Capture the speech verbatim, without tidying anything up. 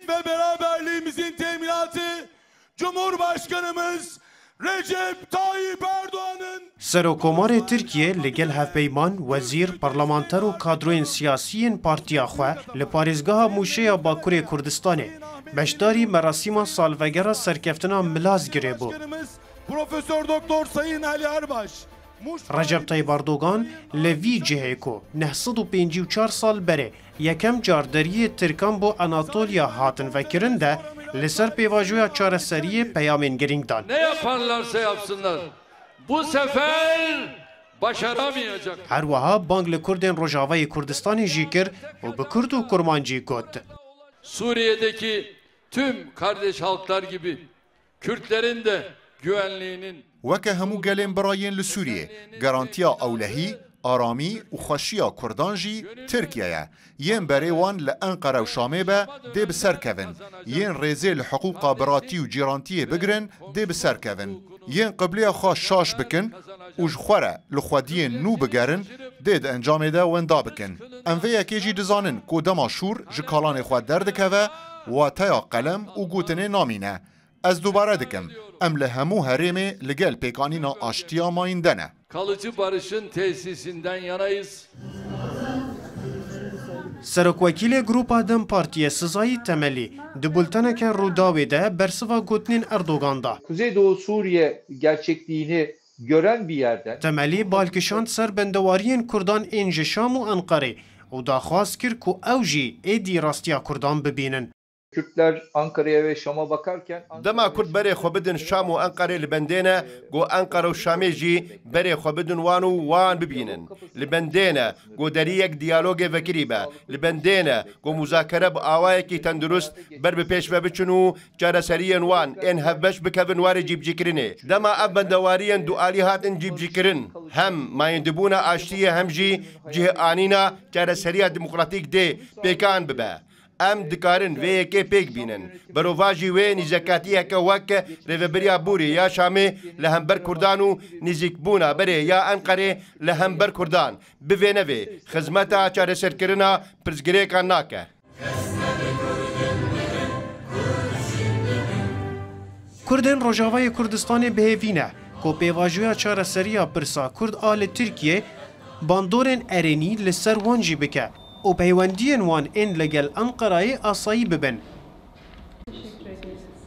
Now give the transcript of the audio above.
ve beraberliğimizin teminatı Cumhurbaşkanımız Recep Tayyip Erdoğan'ın Serokomarê Tirkiye li gel hevpeyman, wezîr, parlamenter û kadroyên siyasî yên partiya xwe li parêzgeha Mûşeya Bakurê Kurdistanê beşdarî merasîma salvegera serkeftina Milazgirê bû. Başkanımız Profesör Doktor Sayın Ali Erbaş, Muş Recep Tayyip Erdogan li vî cihê ku neh sed û pêncî û çar sal berê yekem car deriyê Tirkan bo Anatoliya hatin vekirin de li ser pêvajoya çareseriyê peyamên girîng dan. Ne yaparlarsa yapsınlar, bu sefer başaramayacak. Her wiha bang li Kurdên Rojavayê Kurdistanê jî kir û bi Kurd û Kurmancî got. Suriye'deki tüm kardeş halklar gibi Kürtlerin de güvenliğinin Weke hemû gelên bira yên li Sûriyê, garantiya ewlehî, aramî û xweşiya Kurdan jî Tirkiye ye. Yên berê wan li Enqere û Şamê be, dê bi ser kevin. Yên rêzê li hiqûqa biratî û cîrantiyê bigirin, dê bi ser kevin. Yên qibleya xwe şaş bikin û ji xwe re li xwediyên nû bigerin, dê di encamê de wenda bikin. Em vê yekê jî dizanin ku dema şûr ji kalanê xwe derdikeve, wateya qelem û gotinê namîne. Ez dubare dikim, em li hemû herêmê li gel pêkanîna aştiya mayînde ne. Kalıcı barışın tesisinden yanayız. Serokwekîlê Grupa DEM Partiyê Sezayî Temelî di bulteneke Rûdawê de bersiva gotinên Erdogan da. Kuzeydoğu Suriye gerçekliğini gören bir yerden Temelî bal kişand ser bendewariyên Kurdan ên ji Şam û Enqerê û daxwaz kir ku ew jî êdî rastiya Kurdan bibînin. Kürtler Ankara'ya ve Şam'a bakarken Dema Kurd berê xwe bidin Şam û Enqerê li bendê ne, ku Enqere û Şamê jî berê xwe bidin wan û wan bibînin. Li bendê ne, ku deriyek diyalogê vekirî be. Li bendê ne, ku muzakere bi awayekî tendurist ber bi pêş ve biçin û çareseriyên wan ên hevbeş bikevin warê cîbicîkirinê. Dema ev bendewariyên dualî hatin cîbicîkirin, hem mayîndibûna aştiyê hem jî cihêanîna çareseriya demokratîk dê pêkan bibe. Em dikarin vê yekê pêk bînin. Berovajî wê nîzekatiyeke wek rêvebiriya Bûrê ya Şamê li hember Kurdan û nîzîkbûna berê ya Enqerê li hember Kurdan bi vê nevê xizmeta çareserkirina pirsgirêkan nake. Kurdên Rojavayê Kurdistanê bi hêvî ne ku pêvajoya çareseriya pirsa Kurd a li Tirkiyê bandorên erênî li ser wan jî bike û peywendiyên wan ên li gel Enqerayê asayî bibin.